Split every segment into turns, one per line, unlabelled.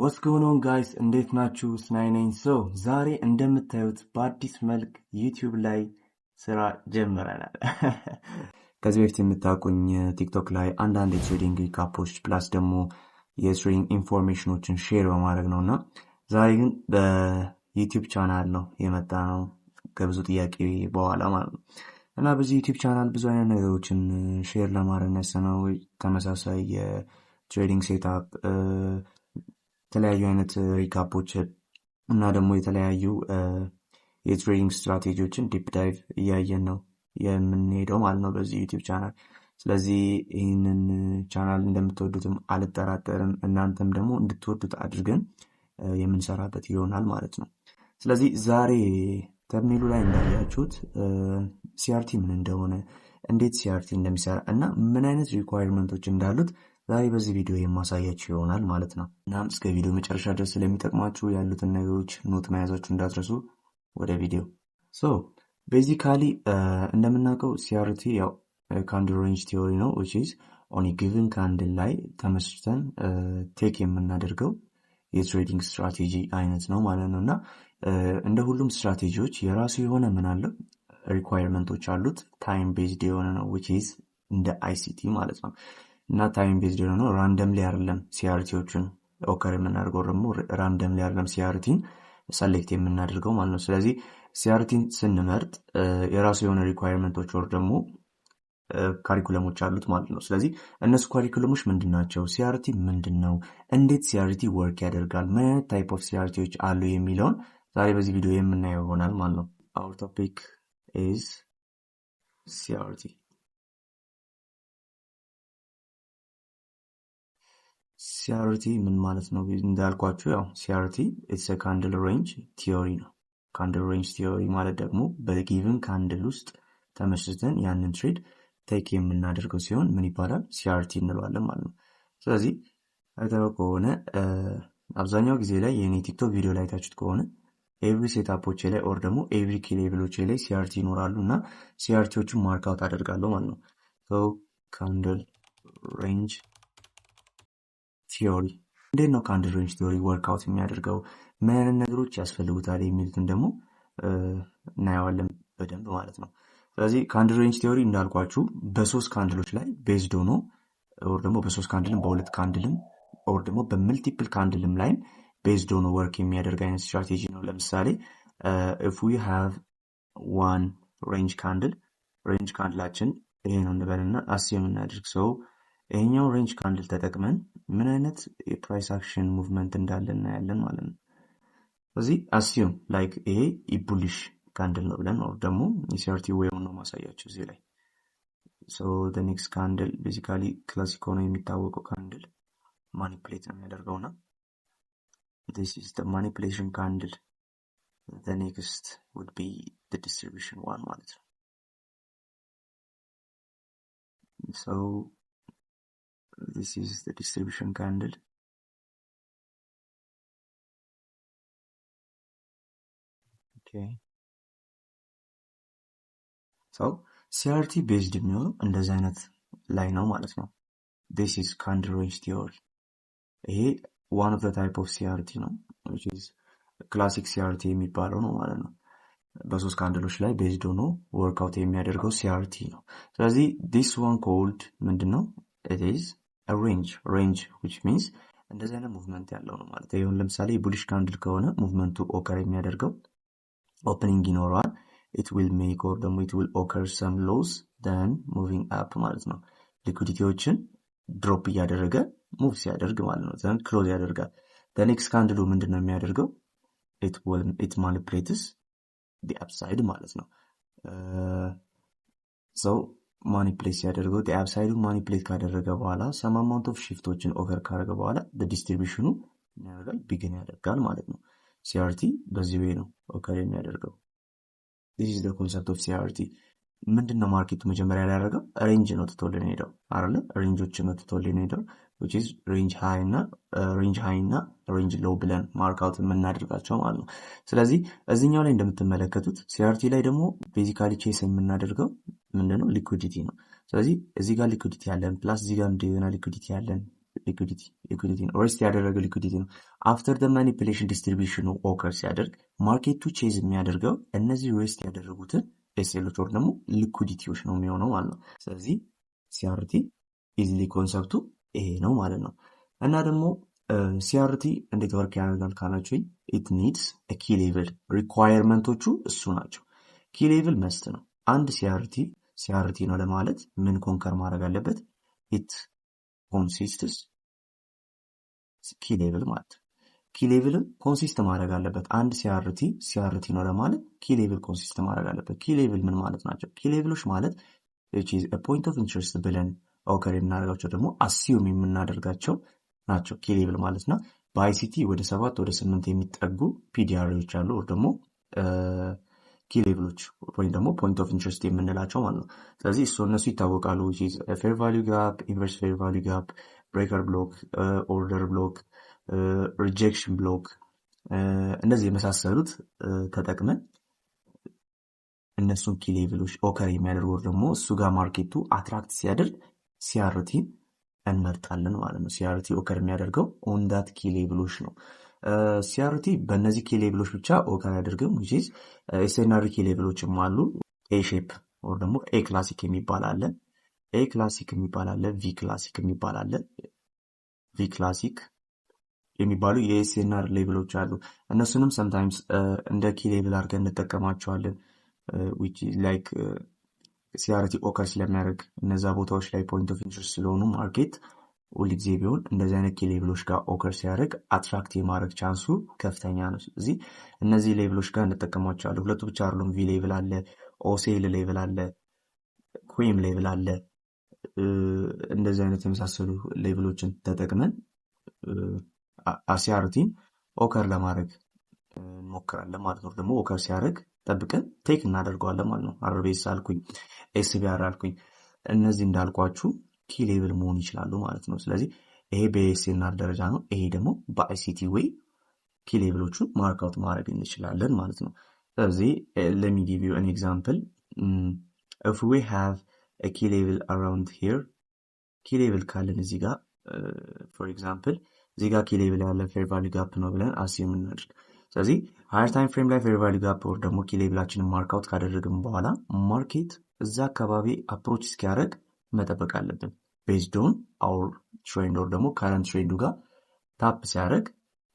What's going on, guys? እንዴት ናችሁ? ስናይ ነኝ። So ዛሬ እንደምታዩት በአዲስ መልክ ዩቲዩብ ላይ ስራ ጀምረናል። ከዚህ በፊት የምታውቁኝ ቲክቶክ ላይ አንዳንድ የ trading recap ኦች plus ደግሞ የ trading information ኦችን share በማድረግ ነው እና ዛሬ ግን በዩቲዩብ ቻናል ነው የመጣነው ከብዙ ጥያቄ በኋላ ማለት ነው። እና በዚህ ዩቲዩብ ቻናል ብዙ አይነት ነገሮችን share ለማድረግ ነው። ተመሳሳይ የ trading setup፣ የተለያዩ አይነት recap ኦች እና ደግሞ የተለያዩ የ trading strategy ዎችን deep dive እያየን ነው የምንሄደው ማለት ነው በዚህ ዩቲዩብ ቻናል። ስለዚህ ይህንን ቻናል እንደምትወዱትም አልጠራጠርም። እናንተም ደግሞ እንድትወዱት አድርገን የምንሰራበት ይሆናል ማለት ነው። ስለዚህ ዛሬ thumbnail ኡ ላይ እንዳያችሁት CRT ምን እንደሆነ፣ እንዴት CRT እንደሚሰራ እና ምን አይነት requirement ኦች እንዳሉት ዛሬ በዚህ ቪዲዮ የማሳያችሁ ይሆናል ማለት ነው። እናም እስከ ቪዲዮ መጨረሻ ድረስ ስለሚጠቅማችሁ ያሉትን ነገሮች note መያዛችሁ እንዳትረሱ። ወደ ቪዲዮ። So basically እንደምናውቀው CRT ያው candle range theory ነው፣ which is on given candle ላይ ተመስርተን take የምናደርገው የ trading strategy አይነት ነው ማለት ነው። እና እንደ ሁሉም ስትራቴጂዎች የራሱ የሆነ ምን አለው፣ requirement ኦች አሉት። Time based የሆነ ነው፣ which is እንደ ICT ማለት ነው። እና time based የሆነ ነው። Randomly አይደለም CRT ዎችን occur የምናደርገው፣ ደግሞ randomly አይደለም CRT ን select የምናደርገው ማለት ነው። ስለዚህ CRT ን ስንመርጥ የራሱ የሆነ requirement ኦች ወይ ደግሞ curriculum ኦች አሉት ማለት ነው። ስለዚህ እነሱ curriculum ኦች ምንድን ናቸው? CRT ምንድን ነው? እንዴት CRT work ያደርጋል? ምን አይነት type of CRT ዎች አሉ የሚለውን ዛሬ በዚህ ቪዲዮ የምናየው ይሆናል ማለት ነው። Our topic is CRT። CRT ምን ማለት ነው? እንዳልኳችሁ ያው CRT it's candle range theory ነው። Candle range theory ማለት ደግሞ በ given candle ውስጥ ተመስርተን ያንን trade take የምናደርገው ሲሆን ምን ይባላል? CRT እንለዋለን ማለት ነው። ስለዚህ አይተው ከሆነ አብዛኛው ጊዜ ላይ የኔ ቲክቶክ ቪዲዮ ላይ አይታችሁት ከሆነ every setup ኦቼ ላይ or ደግሞ every key level ኦቼ ላይ CRT ይኖራሉ እና CRT ዎችን mark out አደርጋለሁ ማለት ነው። Candle range theory እንዴት ነው candle range theory work out የሚያደርገው፣ ምን አይነት ነገሮች ያስፈልጉታል የሚሉትን ደግሞ እናየዋለን በደንብ ማለት ነው። ስለዚህ candle range theory እንዳልኳችሁ በሶስት candle ኦች ላይ based ሆኖ or ደግሞ በሶስት candle ም በሁለት candle ም or ደግሞ በ multiple candle ም ላይም based ሆኖ work የሚያደርግ አይነት ስትራቴጂ ነው። ለምሳሌ if we have one range candle፣ range candle ኣችን ይሄ ነው እንበልና assume እናድርግ። So ይሄኛው range candle ተጠቅመን ምን አይነት የ price action movement እንዳለ እናያለን ማለት ነው። ስለዚህ assume like ይሄ bullish candle ነው ብለን or ደግሞ የ CRT way ውን ነው ማሳያችሁ እዚህ ላይ። So next candle basically classic ሆኖ የሚታወቀው candle manipulate ነው የሚያደርገው እና this is the manipulation candle. The next would be the distribution one ማለት ነው። So this is the distribution candle. Okay, so CRT based የሚሆነው እንደዚህ አይነት ላይ ነው ማለት ነው። This is candle range theory። ይሄ one of the type of CRT ነው፣ which is classic CRT የሚባለው ነው ማለት ነው። በሶስት candle ኦች ላይ based ሆኖ work out የሚያደርገው CRT ነው። ስለዚህ this one called ምንድን ነው? It is range, which means እንደዚህ አይነት movement ያለው ነው ማለት ይሁን። ለምሳሌ የ bullish candle ከሆነ movement ኡ occur የሚያደርገው opening ይኖረዋል። It will make or ደግሞ it will occur some lows, then moving up ማለት ነው። Liquidity ዎችን drop እያደረገ move ሲያደርግ ማለት ነው። Then close ያደርጋል። Next candle ኡ ምንድን ነው የሚያደርገው? It manipulates the upside ማለት ነው። So manipulate ሲያደርገው upside ኡ manipulate ካደረገ በኋላ some amount of shift ኦችን occur ካደረገ በኋላ distribution ኑ ያደርጋል፣ begin ያደርጋል ማለት ነው። CRT በዚህ way ነው occur የሚያደርገው። This is concept of CRT። ምንድን ነው market ኡ መጀመሪያ ላይ ያደረገው? Range ነው ትቶልን ሄደው አይደለ? Range ኦች ነው ትቶልን ሄደው፣ which is range high እና range low ብለን mark out የምናደርጋቸው ማለት ነው። ስለዚህ እዚህኛው ላይ እንደምትመለከቱት CRT ላይ ደግሞ basically chase የምናደርገው ምንድነው? Liquidity ነው። ስለዚህ እዚህ ጋር liquidity ያለን plus እዚህ ጋር እንደገና liquidity ያለን Liquidity ነው፣ rest ያደረገ liquidity ነው። After the manipulation distribution ኑ occur ሲያደርግ market ኡ chase የሚያደርገው እነዚህ rest ያደረጉትን SL ኦች ወይ ደግሞ liquidity ዎች ነው የሚሆነው ማለት ነው። ስለዚህ CRT easily concept ኡ ይሄ ነው ማለት ነው። እና ደግሞ CRT እንዴት work ያደርጋል ካላችሁኝ it needs key level፣ requirement ኦቹ እሱ ናቸው። Key level must ነው። አንድ CRT CRT ነው ለማለት ምን concur ማድረግ አለበት? It consists key level ማለት ነው። Key level ን consist ማድረግ አለበት። አንድ CRT CRT ነው ለማለት key level consist ማድረግ አለበት። Key level ምን ማለት ናቸው? Key level ኦች ማለት point of interest ብለን occur የምናደርጋቸው ደግሞ assume የምናደርጋቸው ናቸው key level ማለት ነው። በ ICT ወደ ሰባት ወደ ስምንት የሚጠጉ PD array ዎች አሉ፣ ደግሞ key level ኦች ወይም ደግሞ point of interest የምንላቸው ማለት ነው። ስለዚህ እሱ እነሱ ይታወቃሉ። Fair value gap፣ inverse fair value gap፣ breaker block፣ order block፣ rejection block፣ እነዚህ የመሳሰሉት ተጠቅመን እነሱን key level ኦች occur የሚያደርጉ ደግሞ እሱ ጋር market ኡ attract ሲያደርግ CRT ን እንመርጣለን ማለት ነው። CRT occur የሚያደርገው on that key level ኦች ነው። CRT በእነዚህ key level ኦች ብቻ occur አያደርግም። Which is SNR key level ኦችም አሉ። A shape or ደግሞ A classic የሚባል አለ። A classic የሚባል አለ። V classic የሚባል አለ። V classic የሚባሉ የ SNR level ኦች አሉ። እነሱንም sometimes እንደ key level አድርገን እንጠቀማቸዋለን። Like CRT occur ስለሚያደርግ እነዛ ቦታዎች ላይ point of interest ስለሆኑ market ሁልጊዜ ቢሆን እንደዚህ አይነት key level ኦች ጋር occur ሲያደርግ attract የማድረግ chance ኡ ከፍተኛ ነው። ስለዚህ እነዚህ level ኦች ጋር እንጠቀማቸዋለን። ሁለቱ ብቻ አይደሉም። V level አለ፣ OCL level አለ፣ QM level አለ። እንደዚህ አይነት የመሳሰሉ level ኦችን ተጠቅመን CRT ን occur ለማድረግ እንሞክራለን ማለት ነው። ደግሞ occur ሲያደርግ ጠብቀን take እናደርገዋለን ማለት ነው። RBS አልኩኝ፣ SBR አልኩኝ። እነዚህ እንዳልኳችሁ key level መሆን ይችላሉ ማለት ነው። ስለዚህ ይሄ በ SNR ደረጃ ነው። ይሄ ደግሞ በ ICT way key level ኦቹን mark out ማድረግ እንችላለን ማለት ነው። ስለዚህ let me give you an example. If we have a key level around here፣ key level ካለን እዚህ ጋር for example እዚህ ጋር key level ያለ fair value gap ነው ብለን assume እናድርግ። ስለዚህ higher time frame ላይ fair value gap or ደግሞ key level ኣችንን mark out ካደረግን በኋላ market እዛ አካባቢ approach እስኪያደርግ መጠበቅ አለብን። Based on our trend or ደግሞ current trend ኡ ጋር tap ሲያደርግ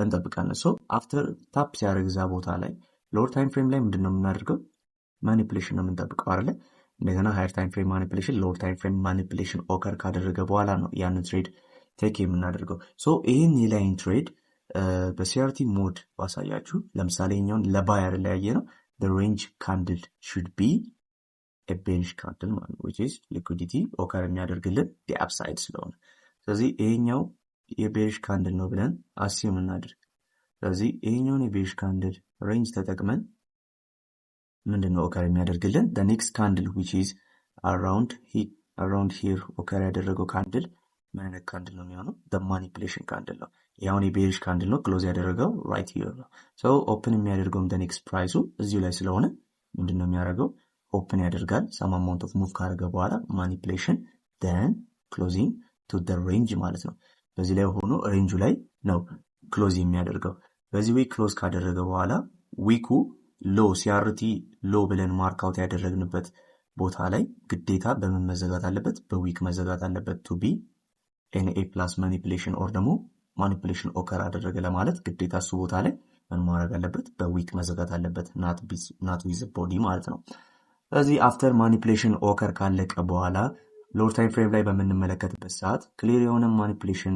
እንጠብቃለን። So after tap ሲያደርግ እዛ ቦታ ላይ lower time frame ላይ ምንድን ነው የምናደርገው? Manipulation ነው የምንጠብቀው አይደለ? እንደገና higher time frame manipulation፣ lower time frame manipulation occur ካደረገ በኋላ ነው ያንን trade take የምናደርገው። So ይህን የ line trade በ CRT mode ባሳያችሁ፣ ለምሳሌ ኛውን ለ buy አይደለ ያየ ነው፣ range candle should be bearish candle ማለት ነው፣ which is liquidity occur የሚያደርግልን upside ስለሆነ። ስለዚህ ይሄኛው የ bearish candle ነው ብለን assume እናድርግ። ስለዚህ ይሄኛውን የ bearish candle range ተጠቅመን ምንድን ነው occur የሚያደርግልን? Next candle which is around here occur ያደረገው candle ምን አይነት candle ነው የሚሆነው? Manipulation candle ነው። ያሁን የ bearish candle ነው፣ close ያደረገው right here ነው። So open የሚያደርገውም next price ኡ እዚሁ ላይ ስለሆነ ምንድን ነው የሚያደርገው? Open ያደርጋል። Some amount of move ካደረገ በኋላ manipulation, then closing to the range ማለት ነው። በዚህ ላይ ሆኖ range ኡ ላይ ነው close የሚያደርገው። በዚህ way close ካደረገ በኋላ wick ኡ low CRT low ብለን mark out ያደረግንበት ቦታ ላይ ግዴታ በምን መዘጋት አለበት? በ wick መዘጋት አለበት። To be an A plus manipulation or ደግሞ manipulation occur አደረገ ለማለት ግዴታ እሱ ቦታ ላይ ምን ማድረግ አለበት? በ wick መዘጋት አለበት፣ not with body ማለት ነው። ስለዚህ after manipulation occur ካለቀ በኋላ lower time frame ላይ በምንመለከትበት ሰዓት clear የሆነ manipulation፣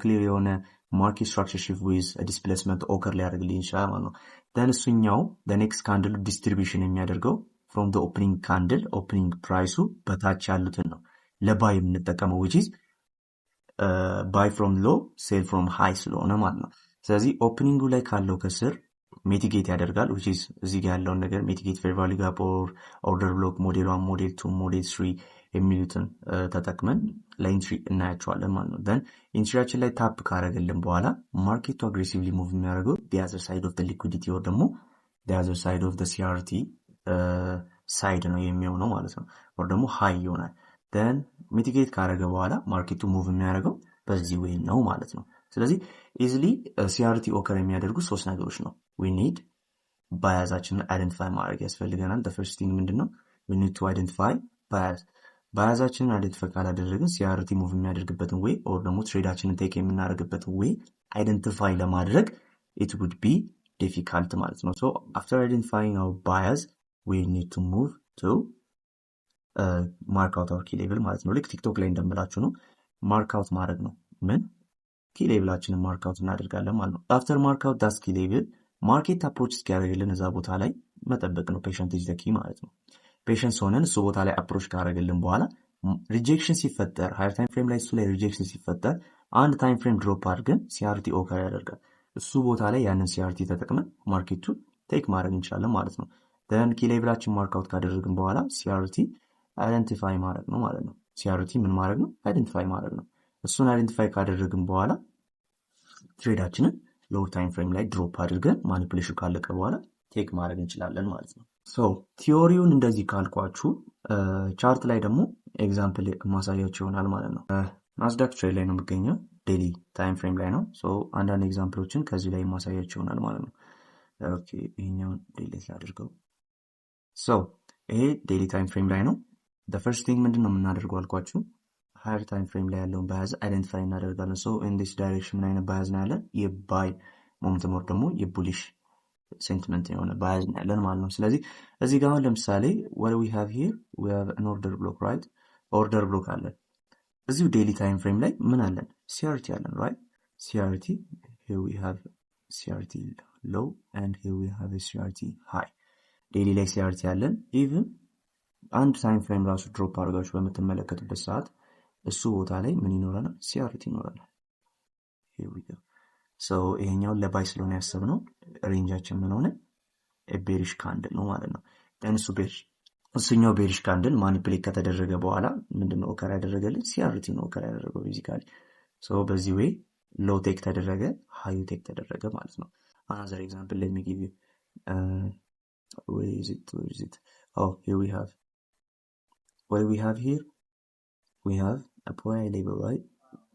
clear የሆነ market structure shift with displacement occur ሊያደርግልኝ ይችላል ማለት ነው። Then እሱኛው next candle distribution የሚያደርገው from opening candle opening price ኡ በታች ያሉትን ነው ለ buy የምንጠቀመው፣ which is buy from low, sell from high ስለሆነ ማለት ነው። ስለዚህ opening ኡ ላይ ካለው ከስር mitigate ያደርጋል፣ which is እዚህ ጋር ያለውን ነገር mitigate fair value gap or order block model one፣ model two፣ model three የሚሉትን ተጠቅመን ለ entry እናያቸዋለን ማለት ነው። Then entry ያችን ላይ tap ካደረገልን በኋላ market ኡ aggressively move የሚያደርገው the other side of liquidity or ደግሞ the other side of CRT side ነው የሚሆነው ማለት ነው። Or ደግሞ high ይሆናል። Then mitigate ካደረገ በኋላ market ኡ move የሚያደርገው በዚህ way ነው ማለት ነው። ስለዚህ easily CRT occur የሚያደርጉ ሶስት ነገሮች ነው። We need bias ኣችንን identify ማድረግ ያስፈልገናል። First thing ምንድን ነው? We need to identify bias። Bias ኣችንን identify ካላደረግን CRT move የሚያደርግበትን way or ደግሞ trade ኣችንን take የምናደርግበትን way identify ለማድረግ it would be difficult ማለት ነው። So after identifying our bias, we need to move to mark out our key level ማለት ነው። ልክ ቲክቶክ ላይ እንደምላችሁ ነው፣ mark out ማድረግ ነው። ምን key level ኣችንን mark out እናደርጋለን ማለት ነው። After mark out that key level, market approach እስኪያደርግልን እዛ ቦታ ላይ መጠበቅ ነው። Patience is the key ማለት ነው። Patience ሆነን እሱ ቦታ ላይ approach ካደረግልን በኋላ rejection ሲፈጠር፣ higher time frame ላይ እሱ ላይ rejection ሲፈጠር አንድ time frame drop አድርገን CRT occur ያደርጋል። እሱ ቦታ ላይ ያንን CRT ተጠቅመን market ኡን take ማድረግ እንችላለን ማለት ነው። Then key level ኣችን mark out ካደረግን በኋላ CRT identify ማድረግ ነው ማለት ነው። CRT ምን ማድረግ ነው? Identify ማድረግ ነው። እሱን identify ካደረግን በኋላ trade ኣችንን lower time frame ላይ drop አድርገን manipulation ካለቀ በኋላ take ማድረግ እንችላለን ማለት ነው። So theory ውን እንደዚህ ካልኳችሁ chart ላይ ደግሞ example ማሳያችሁ ይሆናል ማለት ነው። ናስዳክ trade ላይ ነው የሚገኘው፣ daily time frame ላይ ነው። So አንዳንድ example ኦችን ከዚህ ላይ ማሳያችሁ ይሆናል ማለት ነው። Okay፣ ይሄኛውን delete ላድርገው። So ይሄ daily time frame ላይ ነው። First thing ምንድን ነው የምናደርገው አልኳችሁ? Higher time frame ላይ ያለውን bias identify እናደርጋለን። So in this direction ምን አይነት bias ነው ያለን? የ buy momentum or ደግሞ የ bullish sentiment የሆነ bias ነው ያለን ማለት ነው። ስለዚህ እዚህ ጋር አሁን ለምሳሌ what we have here, we have an order block, right? Order block አለን። እዚሁ daily time frame ላይ ምን አለን? CRT አለን፣ right? CRT, here we have CRT low and here we have CRT high። Daily ላይ CRT አለን። Even አንድ time frame ራሱ drop አድርጋችሁ በምትመለከቱበት ሰዓት እሱ ቦታ ላይ ምን ይኖረናል? CRT ይኖረናል። So ይሄኛውን ለ buy ስለሆነ ያሰብነው range ኣችን ምን ሆነ? Bearish candle ነው ማለት ነው። እሱ bearish እሱኛው bearish candle manipulate ከተደረገ በኋላ ምንድነው occur ያደረገልን? CRT ነው occur ያደረገው basically። So በዚህ way low take ተደረገ፣ high ኡ take ተደረገ ማለት ነው። Another example let me give you. Where is it? Where is it? Oh, here we have, what do we have here? We have a POI level, right?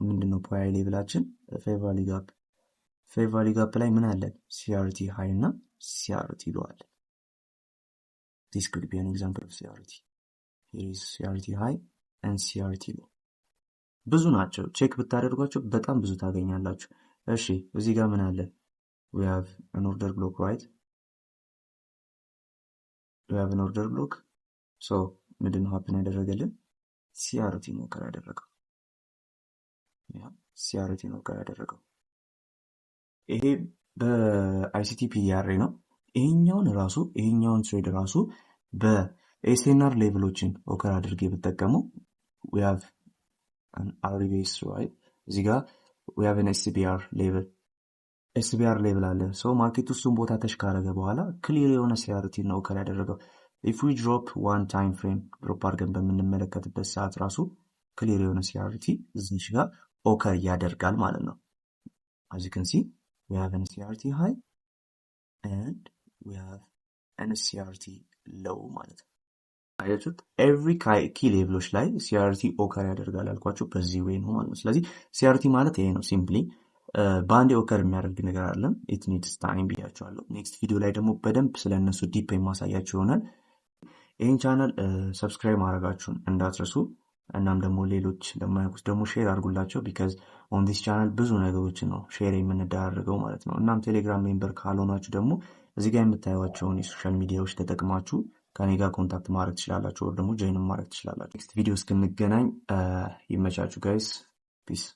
ምንድነው POI level ኣችን? Fair value gap። Fair value gap ላይ ምን አለን? CRT high እና CRT low አለ። This could be an example of CRT. Here is CRT high and CRT low። ብዙ ናቸው፣ check ብታደርጓቸው በጣም ብዙ ታገኛላችሁ። እሺ፣ እዚህ ጋር ምን አለ? We have an order block, right? We have an order block. So ምንድነው happen ያደረገልን? CRT ነው occur ያደረገው። CRT ነው occur ያደረገው። ይሄ በ ICT PDRA ነው። ይሄኛውን ራሱ፣ ይሄኛውን trade ራሱ በ SNR level ኦችን occur አድርጌ ብጠቀመው we have an RBS, right? እዚህ ጋር we have an SBR level። SBR level አለ። So market ኡ እሱን ቦታ touch ካረገ በኋላ clear የሆነ CRT ነው occur ያደረገው። If we drop one time frame drop አድርገን በምንመለከትበት ሰዓት ራሱ clear የሆነ CRT እዚች ጋር occur ያደርጋል ማለት ነው። As you can see, we have an CRT high and we have an CRT low ማለት ነው። አያችሁት? Every key level ኦች ላይ CRT occur ያደርጋል ያልኳችሁ በዚህ way ነው ማለት ነው። ስለዚህ CRT ማለት ይሄ ነው። Simply በአንዴ occur የሚያደርግ ነገር አይደለም። It needs time ብያችኋለሁ። Next ቪዲዮ ላይ ደግሞ በደንብ ስለ እነሱ deep የማሳያችሁ ይሆናል። ይህን channel subscribe ማድረጋችሁን እንዳትረሱ። እናም ደግሞ ሌሎች ለማያውቁት ደግሞ share አድርጉላቸው። Because on this channel ብዙ ነገሮችን ነው share የምንደራረገው ማለት ነው። እናም ቴሌግራም member ካልሆናችሁ ደግሞ እዚህ ጋር የምታዩቸውን የ social media ዎች ተጠቅማችሁ ከኔ ጋር contact ማድረግ ትችላላችሁ፣ ወይ ደግሞ join ማድረግ ትችላላችሁ። Next ቪዲዮ እስክንገናኝ ይመቻችሁ guys። Peace.